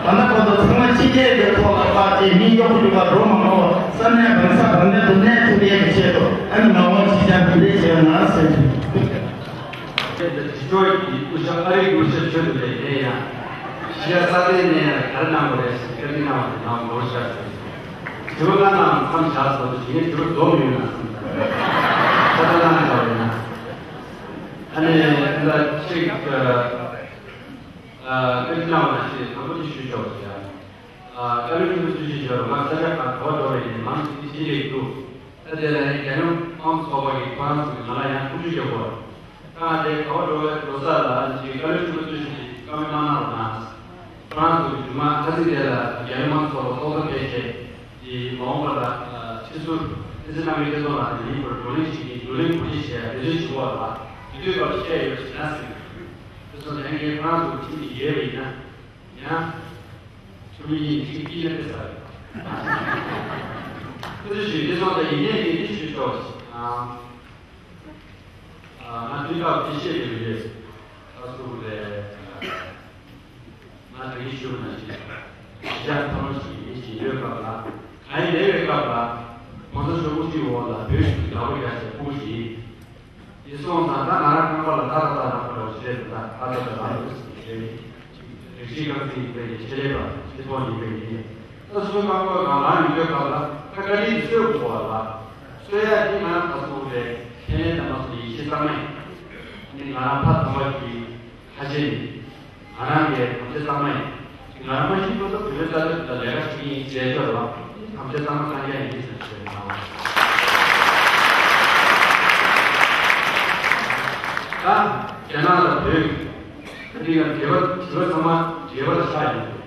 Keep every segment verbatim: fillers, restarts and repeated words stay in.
ད་ལྟ་བར་དུ་ཚང་མ་སྤྱི་སྐད་ཀྱི་ཐོག་ལ་ཕར་ཅིག་མི་གཡོག་པོ་འགྲོ་བ་འགྲོ་མ་དགོས་པར་ས་གནས་གང་ས་གང་འདྲ་དུ་གནས་ཐུབ་ཡས་ཀྱི་ཆེད་དུ། ཨ་ནི་མ་འོངས་ཅིག་ཀྱང་དེ་འདྲའི་བྱས་ན་ཟེར་གྱི། དེ་ལྟར་དྲི་ཆོས་ཀྱི་སྐུ་ཞབས་ཨ་རིའི་སྐུ་ཞབས་ཆོས་དུ་ལས་ནས་ཡང་། ཤི་ཡ་ས་དེ་ནས་ཡང་ག་རེ་གནང་དགོས་རེད་ཟེར་བཀའ་འདྲི་གནང་བ་དེ་ནང་ལོགས་བཞག་ཟེར། དྲི་བ་ལྔ་ནང་མཚམས་བཞག་སོང་དུས་ངས་དྲི་བ་རྫོགས་མི་ཡོང་ན་བསམ། ད་ལྟ་གནང་འདྲ་བ་ཡིན་ན། ཨ་ནི་ད་ལྟ་ཅིག་བཀའ་འདྲི་གནང་བ་ནང་བཞིན་དང་པོ་དེ་ཞུས་ཆོག་ཟེར། བཀའ་བློན་ཁྲི་པ་ཚུལ་ཁྲིམས་ཞབས་ང་ས་ཆ་ཁག་ག་པར་འགྲོ་བ་ཡིན་ནའི་མང་ཆེ་དེ་ཤེས་ཀྱི་འདུག་ད་དེ་ལ་ཡང་རྒྱལ་ཡོངས་དམངས་གཙོ་ཚོགས་པ་གིས་ཁོ་རང་ཚོ་གིས་ང་ལ་ཡང་ཐུགས་རྗེ་ཆེ་པོ། ད་ང་དེ་ག་པར་འགྲོ་བའི་འགྲོ་ས་ལ་ཅིག་བཀའ་བློན་ཁྲི་པ་ཚུལ་ཁྲིམས་ཀྱིས་བཀའ་མོལ་གནང་གནང་རོགས་གནང་། ཁོ་རང་ཚོ་གིས་རྒྱུ་མ་ཁ་སང་དེ་ལ་རྒྱལ་ཡོངས་དམངས་གཙོ་ཚོགས་པ་ཚོགས་གཙོ་ཕེབས་བྱས་དེ་མ་འོངས་པ་ལ་ཕྱི་ཟུར་ཕྱི་ཟུར་གནང་མི་དེ་ཚོ་ལ་དེ་ཡིན་པར་བགྲོ་གླེང་བྱེད་ཀྱིན་བགྲོ་གླེང་གོ་སྒྲིག་བྱས་དེ་ཚོའི་བྱེད་དགོས་ལ་དེ་དུས་སྐབས་བཤད་ཡོད་ཟེར་ན་ཟེར་གྱི་འདུག་དེ་ཚོ་ལས་འགན་ཁོ་རང་ཚོ་གིས་ཁྲིད་ནས་ཡོད་པ་ཡིན་ན། ཡང་། ཁྱོད་ཡིན་གཅིག་སྐྱིད་ལ་དེ་ཟ་རེད། ཁོ་ཚོས་ཞུས་དེ་སོང་ཙང་ཡིན་ནའི་ངས་འདི་ཞུས་ཆོག་ཞེས་ཨང་། ང་དུས་སྐབས་འདི་བཤད་དེ་རེད། ཨ་སུ་རེད། ང་ད་གིན་ཞུས་པ་ནང་བཞིན་གཞིས་ཆགས་མཐོ་རིམ་ཞིག་ཡིན་ཞིང་ཡོད་སྐབས་ལ་གང་ཡིན་ལས་པའི་སྐབས་ལ་གོང་ས་མཆོག་དབུ་ཁྲིད་འོག་ལ་བོད་གཞུང་གི་བདག་པོ་རྒྱག་བྱས་ཕུལ་ཞིང་། དེ་སོང་ཙང་ད་ང་རང་རྐང་པ་ལ་ཐག་ཐག་ཐག་རག་པ་འདྲ་བོ་ཞིག་རེད་འདུག་ད་ཐག་ཐག་ཐག་རག་ཡོད་ཟེར་གྱི་རེད། རིགས་གཅིག་རྐང་འཛིན་ཡིན་པའི་ཡིན་ཆེད་ལས་པ་སྤྱི་ཚོགས་ཡིན་པའི་ཡིན། ད་གཟུགས་རྐང་པ་གང་ལ་ཡོད་པའི་སྐབས་ལ་ད་བཀའ་དྲིན་དེ་གསོས་དགོས་པ་ལ། གསོས་ཡ་དེ་ང་ད་གཟུགས་རེད་ཁས་ལེན་དང་མ་སོང་ཡིད་ཆེས་གཙང་མ་ཡིན། ནི་ང་རང་ཕ་དམ་པ་གི་ཁ་ཆེ་ནི། ང་རང་གི་དམ་བཅའ་གཙང་མ་ཡིན། ང་རང་མ་གཞི་ཁོ་ཚོ་བོད་པའི་རྩ་དོན་ལ་ལས་ཀ་བྱེད་ཀྱི་ཡིན་ཞེས་བརྗོད་ལ། དམ་བཅའ་གཙང་མ་གཙང་རྐྱང་ཡིན་ཟེར་ཞེས་གནང་བ། ད་རྒྱ་ནག་དང་བོད་ཀྱི་འདི་ག་འབྲེལ་བ་དྲི་བ་ཚང་མ་འབྲེལ་བ་ལ་ཆགས་ཡོད།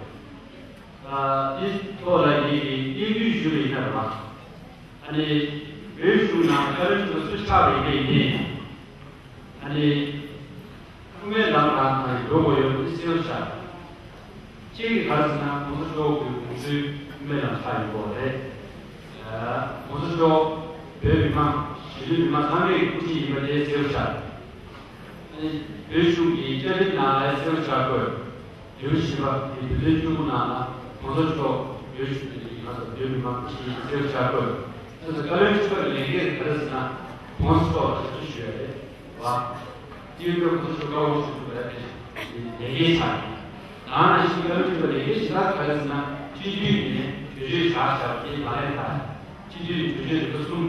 འདི་ཐོག་ལ་ངེད་ཀྱིས་སྙིང་བསྡུས་ཞུ་བ་ཡིན་ན་རེད་བ། ཨ་ནི་བོད་གཞུང་ནང་བཀའ་བློན་ཁྲི་པ་སུ་ཆགས་པ་ཡིན་པ་ཡིན་ནའི། ཨ་ནི་དབུ་མའི་ལམ་རང་དང་འགྲོ་དགོས་ཡོད་པ་འདི་གསལ་པོ་ཆགས། གཅིག་གིས་ག་རེ་ཟེར་ན་༸གོང་ས་མཆོག་གི་དགོངས་ཚུལ་དབུ་མའི་ལམ་ཆགས་ཡོད་པ་རེད།༸གོང་ས་མཆོག་བོད་མི་མང་གཞིས་ལུས་མི་མང་ཚང་མའི་དབུ་ཁྲིད་ཡིན་པ་དེ་གསལ་པོ་ཆགས། ཨ་ནི་བོད་གཞུང་གི་བཅའ་ཁྲིམས་ནང་ལ་གསལ་པོ་ཆགས་དགོས། ལེའུ་བཞི་པ་དེ་བོད་དོན་བཅུ་དགུ་ནང་ལ་༸གོང་ས་མཆོག་བོད་གཞུང་གི་ང་ཚོ་བོད་མི་མང་གི་གསལ་པོ་ཆགས་དགོས། ཨ་ནི་བཀའ་བློན་ཁྲི་པ་གི་ལས་འགན་ག་རེ་ཟེར་ན་༸གོང་ས་མཆོག་ལ་ཞབས་ཕྱི་ཞུ་ཡ་རེད་བ། དེ་ཡིན་དུས་༸གོང་ས་མཆོག་བཀའ་དབང་ཞུ་དགོས་པ་དེ་ལས་འགན་ཆགས་ཡོད། ད་ནང་བཞིན་བཀའ་བློན་ཁྲི་པ་ལས་འགན་གཞན་དག་ག་རེ་ཟེར་ན་སྤྱི་འཐུས་ནས་གྲོས་ཆོད་བཞག་བཞག་པ་དེ་ལག་ལེན་བསྟར། སྤྱི་འཐུས་ནས་གྲོས་ཆོད་རིམ་པ་གསུམ།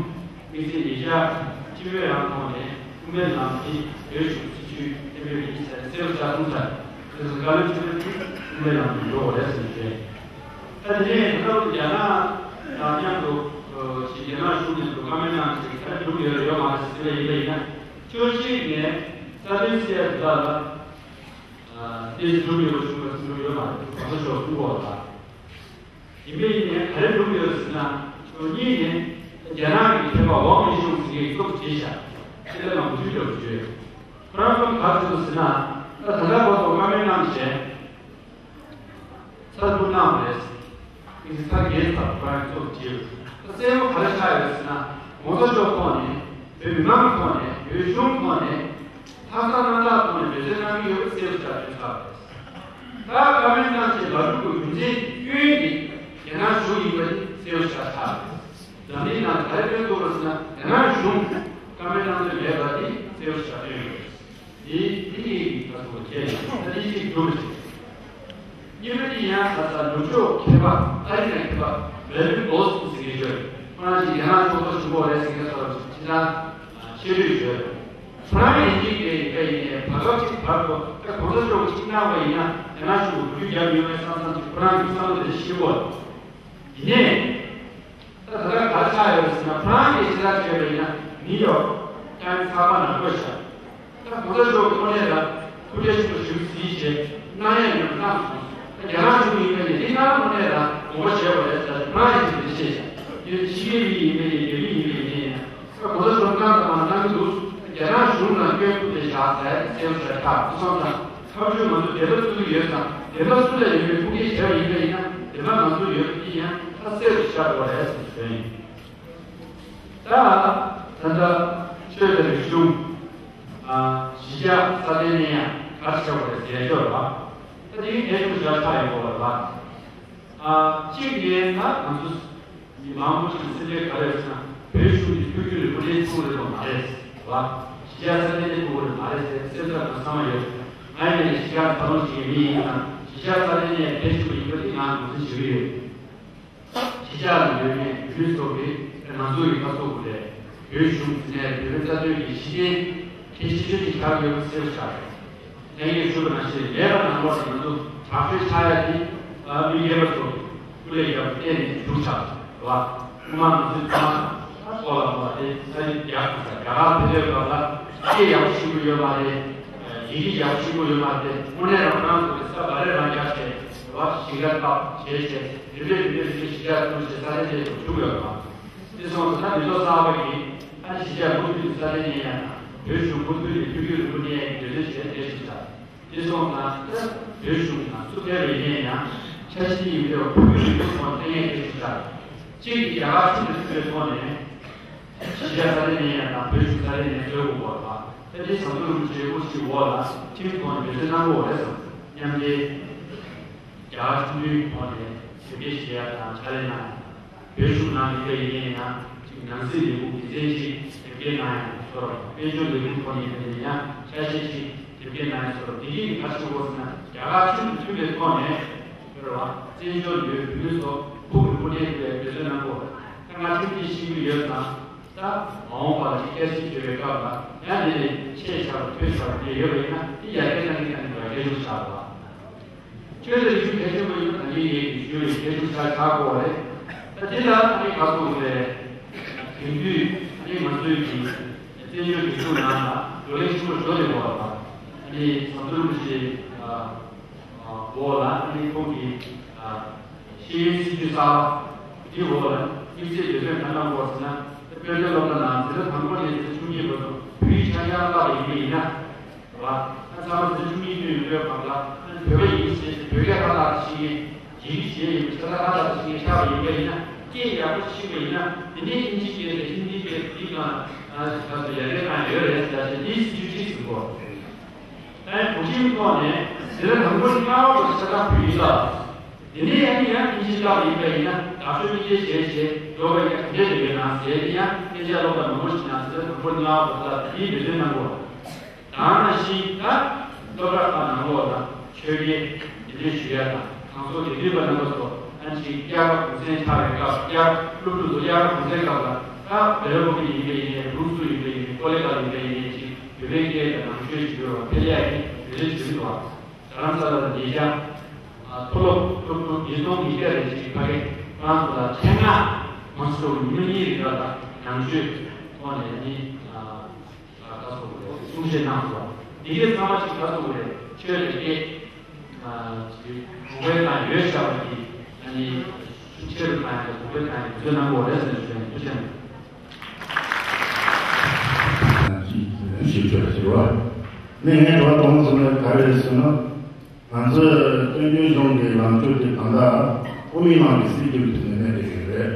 དམིགས་བསལ་ཉེ་ཆར་སྤྱི་མོས་རང་ཐོག་ནས་དབུ་མའི་ལམ་དེ་བོད་གཞུང་སྲིད་བྱུས་གཏན་འབེབས་ཡིན་ཟེར་གསལ་པོ་ཆགས་སོང་ཙང་། དེ་ཚོ་བཀའ་བློན་ཁྲི་པ་དེ་དབུ་མའི་ལམ་དུ་འགྲོ་དགོས་རེད་ཟེར་ནས་བརྗོད། ད་དེ་ནས་ད་ལྟ་རྒྱ་ནག་དང་མཉམ་དུ་ཅིག་རྒྱ་ནག་གཞུང་མཉམ་དུ་བཀའ་མོལ་གནང་ཞིག་ག་རེ་བསྒྲུབས་ཡོད་ཡོད་མ་རེད་ཟེར་བ་ཡིན་པ་ཡིན་ན། བཅུ་གཅིག་ནས་རྩ་དོན་སེལ་ཡ་དེ་དག་ལ་ཏོག་ཙམ་བསྒྲུབས་ཡོད་པ་བྱུང་བ་ཚུལ་ཡོད་མ་རེད། གོང་ས་མཆོག་གསུང་གོ་ལ། ཡིན་པས་ཡིན་ནའི་ག་རེ་བསྒྲུབས་ཡོད་ཟེར་ན། ཕྱོགས་གཉིས་ནས་རྒྱ་ནག་གི་མཁས་པ་ཝང་ཝེ་ཤུང་ཟེར་མཁན་རྩོམ་བྲིས་ཤག་དེ་ལ་ང་མུ་མཐུད་དུ་བརྗོད། ཁོ་རང་རྩོམ་ག་རེ་བྲིས་འདུག་ཟེར་ན། ད་ད་ལྟ་བར་དུ་བཀའ་མོལ་གནང་བྱས། ཚར་དྲུག་གནང་བ་རེད། དེ་ཚར་བརྒྱད་ཚར་ཁོ་རང་གི་རྩོམ་བྲིས་ཡོད། ད་གསལ་པོ་ག་རེ་ཆགས་ཡོད་ཟེར་ན། གོང་ས་མཆོག་ཐོག་ནས། བོད་མི་མང་གི་ཐོག་ནས། བོད་གཞུང་ཐོག་ནས། ལྷག་བསམ་རྣམ་དག་ཐོག་ནས་འབད་བརྩོན་གནང་གི་ཡོད་པ་གསལ་པོ་ཆགས་ཡོད་ཚར་བ་རེད། ད་བཀའ་མོལ་གནང་ཆེད་ལ་འགྲོ་དགོས་རྒྱུ་མཚན་ཀུན་གྱིས་རྒྱ་ནག་གཞུང་ཡིན་པ་དེ་གསལ་པོ་ཆགས་ཚར་བ་རེད། འཛམ་གླིང་ནང་ག་རེ་སྟོན་ཐུབ་པ་ཟེར་ན་རྒྱ་ནག་གཞུང་བཀའ་མོལ་གནང་འདོད་མེད་པ་དེ་གསལ་པོ་ཆགས་སྟོན་ཡོད་རེད། དེ་དེ་ཡིན་ད་སོང་བ་བྱས་ཡིན་ད་དེ་གཅིག་སྒྲུབ་པ་བྱེད། གཉིས་པ་དེ་ཡང་ད་ལྟ་ནུབ་ཕྱོགས་མཁས་པ་ཨ་རི་ནས་མཁས་པ་མེ་ལིན་ཌོ་སི་ཟེར་མཁན་ཡོད་རེད། ཁོ་རང་ཅིག་རྒྱ་ནག་ཚོགས་གཙོ་ཞུ་གི་ཡོད་རེད་ཟེར་མཁན་ཚོ་ལ་ཅིག་ད་ཆེ་བསྟོད་ཡོད་རེད། ཁོ་རང་ཡིན་གཅིག་རེད་ཡིན་པ་ཡིན་ནའི་བར་སྐབས་ཅིག་བར་དུ་ད་གོང་ས་མཆོག་གཅིག་གནང་བ་ཡིན་ན་རྒྱ་ནག་གཞུང་གིས་རྒྱུ་རྒྱབ་ཡོང་བའི་བསམ་བསམ་ཅིག་ཁོ་རང་གི་བསམ་བློ་དེ་ཤི་བོ་ཡིན་ནའི། ད་ད་ལྟ་ག་རེ་ཆགས་ཡོད་ཟེར་ན། ཁོ་རང་གིས་ཕྱི་ལ་བྱས་པ་ཡིན་ན་ནིའུ་ཡོག་ཊའིམ་ཚགས་པར་ནང་བཀོད་བཞག་ད་གོང་ས་མཆོག་གི་ཐོག་ནས་ལ་ཐུགས་རྗེ་ཆེ་ཞུ་ཟིན་བྱས་གནང་ཡ་ཡོད་གནང་སོང་། ད་རྒྱ་ནག་གཞུང་ཡིན་པ་ཡིན་ནའི་ཁོ་རང་ཐོག་ནས་ལ་དགོངས་པ་བཞེས་པ་རེད་ཟེར། ཁོ་རང་ཡིན་ཟེར་བཤད་བཞག་ཡོད། ཕྱི་རྒྱལ་མི་ཡིན་པ་ཡིན་རྒྱ་མི་ཡིན་པ་ཡིན་ནའི་ཡང་ད་གོང་ས་མཆོག་གནང་དང་མ་གནང་གི་འདུག་རྒྱ་ནག་གཞུང་ལ་སྐྱོན་ཐུབ་པའི་བཞག་ཟེར་གསལ་པོ་བྱས་ཐག་ཐུག་སོང་ཙང་། ཁ་མཆུ་ང་ཚོ་བདེན་པ་བཙུགས་ཀྱི་ཡོད་ཙང་། བདེན་པ་སུ་ལ་ཡོད་མེད་ཐུགས་འགན་བཞེས་པ་ཡིན་པ་ཡིན་ན། བདེན་པ་ང་ཚོ་ཡོད་པ་འདི་ཡང་ཁ་གསལ་དུ་བཞག་དགོས་རེད་ཟེར་ཞུ་ཡིན། ད་ད་ལྟ་ཆོས་དང་རིག་གཞུང་། གཞིས་ཆགས་ས་གནས་ནས་ཡང་ག་རེ་བྱ་དགོས་རེད་ཟེར་ཡ་ཅོག་ལ། ད་དེ་གའི་གནས་ཚུལ་བཞག་ཆགས་ཡོད་དགོས་པ་ལ། ཨ། གཅིག་ནས་ད་ང་ཚོ་མི་མང་པོ་ཞིག་སེམས་ཁྲལ་ག་རེ་ཡོད་ཟེར་ན། བོད་གཞུང་གི་ཐུགས་རྒྱུད་ལ་དངོས་གནས་ཚང་རེད་དམ་མ་རེད་བ། གཞིས་ཆགས་ས་གནས་ནས་ཐུག་གི་རེད་མ་རེད་ཟེར་སེམས་འཚབ་དང་ཚང་མ་ཡོད། ང་ཡིན་ནའི་གཞིས་ཆགས་འཚར་ལོངས་བྱེད་མཁན་མི་ཡིན་ཙང་གཞིས་ཆགས་ས་གནས་ནས་ཕེབས་བཞིན་པ་ཡིན་པ་དེ་ང་ངོས་འཛིན་བྱེད་ཀྱི་ཡོད། གཞིས་ཆགས་ལ་ཡོད་མཁན་བོད་མི་ཚོ་གིས་ང་ཚོ་ཡི་ཁ་གསོ་དགོས་རེད། བོད་གཞུང་ཟེར་ནས་བོད་པའི་རྩ་དོན་གྱི་གཞི་རྟེན་གལ་ཆེ་ཤོས་ཅིག་ཆགས་ཡོད་པ་གསལ་པོ་ཆགས་རེད། ལྷན་རྒྱས་ཞུས་པ་ནང་བཞིན་མེད་པ་ནང་ལོགས་སུ་ང་ཚོ་དྲག་ཤོས་ཆགས་ཡ་དེ་མི་རྒན་པ་ཚོ་སྐུ་ལས་ཡག་པོ་བསྟན་ནས་བཞུགས་ཆགས་རེད་བ། སྔོན་མ་ང་ཚོའི་ཚང་མ་ལ་སོགས་ལ་མ་དེ་ས་ཡིག་རྒྱག་དགོས་ས་རྒྱ་གར་ཕེབས་པའི་སྐབས་ལ་སྐད་ཡག་པོ་ཤེས་ཀྱི་ཡོད་མ་རེད། ཡི་གེ་ཡག་པོ་ཤེས་ཀྱི་ཡོད་མ་རེད། དངོས་གནས་རང་རང་ཚོ་གི་ས་ག་རེ་རང་རྒྱག་བྱས་རེད་བ། གཞིས་ཀ་བཏབ་བྱས་བྱས་རིམ་པས་རིམ་པས་རིམ་པས་གཞིས་ཆགས་བཙུགས་བྱས་ས་གནས་དེ་ཚོ་བཞུགས་ཡོད་རེད་བ། དེ་སོང་ཙང་ད་མི་ཚོགས་གསར་པ་གིས་ཨ་ནི་གཞིས་ཆགས་མུ་མཐུད་ནས་ས་གནས་གནས་ཡ་དང་བོད་གཞུང་མུ་མཐུད་ནས་ཐུགས་རྒྱུད་རིང་པོ་གནས་ཡ་གི་འདོད་འདོད་བྱས་བསྡད་ཞིག་ཆགས། དེ་སོང་ཙང་ད་བོད་གཞུང་ནང་སུ་ཕེབས་པ་ཡིན་ན་ཡང་འཆར་གཞི་ཡིན་པའི་ཐུགས་རྒྱུད་རིང་པོ་ཐོག་གནས་ཡ་གི་འདོད་འདོད་ཆགས། གཅིག་གིས་རྒྱ་གར་ཆུ་ནས་ཐུག་པའི་ཐོག་ནས་གཞིས་ཆགས་ས་གནས་གནས་ཡ་དང་བོད་གཞུང་ས་གནས་གནས་བཟོ་དགོས་པ་དང་ད་ལྟའི་ཟམ་གདོང་རིན་པོ་ཆེའི་དབུ་ཁྲིད་འོག་ལ་ཁྲིམས་ཐོག་ནས་འབད་བརྩོན་གནང་དགོས་པ་རེད་བསམ། མཉམ་འབྲེལ་རྒྱ་གར་ཁྲིམས་མཐུན་ཐོག་ནས་ཞབས་འདེགས་ཞུ་ཡ་དང་ཕྱག་ལས་གནང་ཡ། བོད་གཞུང་ནང་ཡིན་པ་ཡིན་ན་ཡང་གཅིག་ནང་སྲིད་ལས་ཁུངས་ཀྱི་མཛད་འཕྲིན་ཞིག་དེབ་སྐྱེལ་གནང་ཡ་སོགས། དཔལ་འབྱོར་ལས་ཁུངས་ཐོག་ནས་ཡིན་པ་ཡིན་ན་ཡང་ཆ་ཤས་ཤིག་དེབ་སྐྱེལ་གནང་ཡ་སོགས། འདི་གས་ཀྱི་ཁ་ཕྱོགས་འོག་ཟེར་ན་རྒྱ་གར་ཆུ་དང་མཐུན་པའི་ཐོག་ནས་ཡོད་རེད་བ། བཙན་བྱོལ་ཡུལ་བོད་མི་ཚོ་ཕུགས་ཀྱི་དངོས་གནས་དེ་འབད་བརྩོན་གནང་དགོས། ད་ང་ཁྲིམས་འདི་ཤེས་ཀྱི་ཡོད་ཙང་ད་མ་འོངས་པ་ལ་ཅིག་བསྐྱར་ཞིབ་བྱེད་པའི་སྐབས་ལ་ཡང་འདི་ནས་ཆད་བཞག་པ་ཐོལ་བཞག་པ་དེ་ཡོད་པ་ཡིན་ན་དེ་ཡར་རྒྱས་གཏང་གི་གཏང་གི་འདུག་སྐད་ཆ་བཞག་པ། ཆོས་དང་རིག་གཞུང་གལ་ཆེན་པོ་ཡིན་པ་ད་གིན་ངས་ཀྱིས་ཞུས་རེད། གལ་ཆེན་པོ་ཆགས་ཆགས་དགོས་པ་རེད། ད་དེ་ལ་ཨ་ནི་ག་ཚོད་རེད། དེང་དུས་ཨ་ནི་ང་ཚོའི་གི་བཙན་བྱོལ་སྒྲིག་འཛུགས་ནང་ལ་བགྲོ་གླེང་ཆེན་པོ་ཞིག་འགྲོ་བསྡད་ཡོད་རེད་པ། ཨ་ནི་ཟམ་གདོང་རིན་པོ་ཆེ་འོག་ལ་ཨ་ནི་ཁོང་གི་ཤེས་ཡོན་སྲིད་བྱུས་གསར་པ་འདི་འོག་ལ་དམིགས་བསལ་འབད་བརྩོན་ག་འདྲ་གནང་དགོས་ཟེར་ན། དཔེར་ན་སློབ་གྲྭ་ནང་འཛིན་གྲྭ་དང་པོ་ནས་འཛིན་གྲྭ་བཅུ་གཉིས་བར་དུ་བོད་ཡིག་རྐྱང་རྐྱང་བསླབས་པ་ཡིན་པ་ཡིན་ན། རེད་བ། ཨ་ཚང་མ་འཛིན་གྲྭ་བཅུ་གཉིས་ཐོན་ཡོང་དུས་སྒང་ལ་ཨ་བོད་པ་ཡིན་ཟེར་བོད་སྐད་ཧ་ལས་པ་ཤེས་མཁན། རྒྱ་རིགས་གཞན་ཡིན་པ་ཆ་ཚང་ཧ་ལས་པ་ཤེས་མཁན་ཆགས་པ་ཡིན་པ་ཡིན་ན། སྐད་ཡག་པོ་ཤེས་པ་ཡིན་ན་དེ་ནས་དབྱིན་ཇི་སྐད་དང་ཧིན་དི་སྐད་འདི་སྒང་ལ་ཨ་ད་ཚོ་ཡར་རྒྱས་གཏོང་ཡ་ཡོད་རེད་ཟེར་བྱས་འདིའི་སྲིད་བྱུས་གཅིག་ཟིན་གོ། ཨ་ནི་གོ་ཁྲིད་ཐོག་ནས་འཛིན་གྲྭ་དང་པོ་ནས་ལྔ་པ་བར་ཆ་ཚང་བོད་ཡིག་བསླབ། དེ་ནས་ཨ་ནི་ཡང་དབྱིན་ཇི་བསླབ་པ་ཡིན་པ་ཡིན་ན་དག་ཤོས་དབྱིན་ཇི་བྱས་བྱས་འགྲོ་བ་ཡང་ག་འདྲས་རེད་ན་ཟེར་ཏེ་ཡང་དབྱིན་ཇི་སློབ་གྲྭ་མང་པོ་ཞིག་ནང་འཛིན་གྲྭ་དང་པོ་ནས་ལྔ་པ་བར་བསླབ། དེའི་འབད་བརྩོན་གནང་དགོས། དེ་ནང་བཞིན་ད་སློབ་གྲྭ་ཁག་ནང་ལོགས་ལ་ཆོས་རྒྱལ་གདན་འདྲེན་ཞུ་ཡ་དང་གང་ཟག་དགེ་འདུན་པ་རྣམ་པ་ཚོ་ཨ་ནི་དབྱར་ཁ་གུང་སེང་ཆགས་པའི་སྐབས། དབྱར་སློབ་ཕྲུག་ཚོ་དབྱར་ཁ་གུང་སེང་སྐབས་ལ་ད་བེ་ར་ཕུ་ཀི་ཡིན་པ་ཡིན་ནའི་བྷུ་རུ་སུ་ཡིན་པ་ཡིན་ནའི་ཀོ་ལེ་གྷལ་ཡིན་པ་ཡིན་ནའི་ཅིག་བོད་པའི་སྐད་དང་ནང་ཆོས་ཞུ་བ་ཕེབས་ཡ་ཡིན་འབད་བརྩོན་ཞུ་གི་འདུག་རྡ་རམ་ས་ལ་དང་ཉེ་ཤར་མཐོ་སློབ་སློབ་ཕྲུག་ཉིས་སྟོང་ཉིས་བརྒྱ་རེ་ཅིག་ཕ་གི་ཧྥ་རན་སི་ལ་ཆེད་མངགས་མང་ཆེ་བ་ཉིན་གཉིས་རིང་ལ་ནང་ཆོས་ཐོག་ནས་ནི། ད་ག་སོགས་རེད། གསུང་བཤད་གནང་སོང་། འདི་གའི་ཚང་མ་ཞིག་ག་སོགས་རེད། ཆོས་དང་སྐད་ཅིག་གོང་འཕེལ་བཏང་ཡོད་ཤག་པ་གི་ཨ་ནི་ཤུགས་ཆེ་རུ་བཏང་ཡ་དང་གོང་འཕེལ་བཏང་ཡ་དུས་ཚོད་གནང་དགོས་རེད་ཟེར་ནས་ཞུ་ཡ་ཡིན། ཐུགས་རྗེ་གནང་། ཞིབ་ཕྲ་ཞིག་རེད་བ། ནས་ངས་དྲི་བ་དང་པོ་ཟེར་ན་ག་རེ་རེད་ཟེར་ན། ང་ཚོས་བཙན་བྱོལ་གཞུང་གི་ལངས་ཕྱོགས་དེ་གང་ལྟར་དབུ་མའི་ལམ་གྱི་སྲིད་བྱུས་ཀྱི་ཐོག་ནས་གནས་བསྡད་ཀྱི་རེད།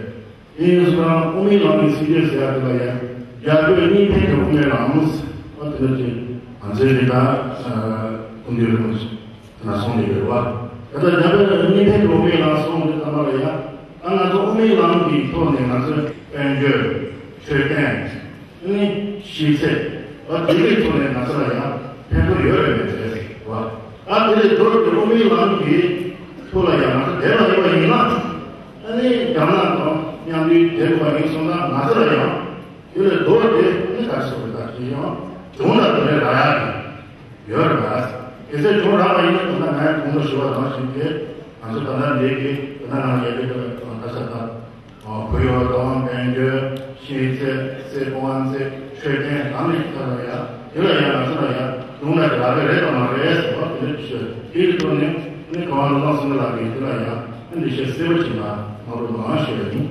དེ་ཡིན་སོང་ཙང་དབུ་མའི་ལམ་གྱི་སྲིད་བྱུས་ཟེར་ཡ་དེ་ལ་ཡང་རྒྱ་བོད་གཉིས་ཕན་གྱི་དབུ་མའི་ལམ་ཟེར་བ་དེ་འདྲ་ཅིག་ང་ཚོའི་རིགས་ད་སྐུ་མདུན་རིན་པོ་ཆེ་ན་གསུངས་བསྡད་ཡོད་རེད་བ། ད་ལྟ་རྒྱ་བོད་གཉིས་ཕན་གྱི་དབུ་མའི་ལམ་གསུངས་དུས་ཙམ་པ་ལ་ཡང་ད་ང་ཚོ་དབུ་མའི་ལམ་གྱི་ཐོག་ནས་ང་ཚོའི་དཔལ་འབྱོར། འཕྲོད་བསྟེན། ཨ་ནི་ཤེས་ཚད། ཨ་དེ་འདྲའི་ཐོག་ནས་ང་ཚོ་ལ་ཡང་ཕན་ཐོགས་ཡོད་རེད་མེད་རེད་བ། ཨ་དེ་ལས་མདོར་བསྡུས་དབུ་མའི་ལམ་གྱི་ཐོག་ལ་ཡང་ང་ཚོ་བསྡད་པ་ཡིན་པ་ཡིན་ན། ཨ་ནི་རྒྱ་ནག་དང་མཉམ་དུ་བསྡད་དགོས་པ་ཡིན་སོང་ན་ང་ཚོ་ལ་ཡང་དེ་ལས་མདོར་བསྡུས་ཨ་ནི་ག་རེ་ཟེར་དགོས་རེད། ད་དེ་ཡང་གྲུང་དང་དེ་འདྲའི་རག་ཡ་ཡོད་རེད་བ། གལ་སྲིད་གྲུང་རག་པ་ཡིན་ན་ད་ལྟ་ང་ཡང་གོང་དུ་ཞུས་པ་ནང་བཞིན་གྱི་ང་ཚོ་ད་ལྟ་འདི་གི་ད་ལྟ་ང་ཡ་གི་ད་ལྟ་ད་ལྟ། གུ་ཡངས་དང་དཔལ་འབྱོར། ཤེས་ཚད། སེ་ཕོ་ཨན་ཚེ། འཕྲོད་བསྟེན་རང་ལས་ཀྱི་ཐད་ལ་ཡང་དེ་ལ་ཡང་ང་ཚོ་ལ་ཡང་གྲུང་ལ་རག་གི་རེད་དང་མ་རེད་ཟེར་བ་དེ་འདྲ་ཞུ། དེ་གི་ཐོག་ནས་ནི་ག་བ་ལ་ལངས་སོང་ལ་གི་དེ་ལ་ཡང་ནི་འདི་ཤེས་གསལ་པོ་བྱེད་ན་མ་རུ་མང་ཞུ་ཡ་ཡིན།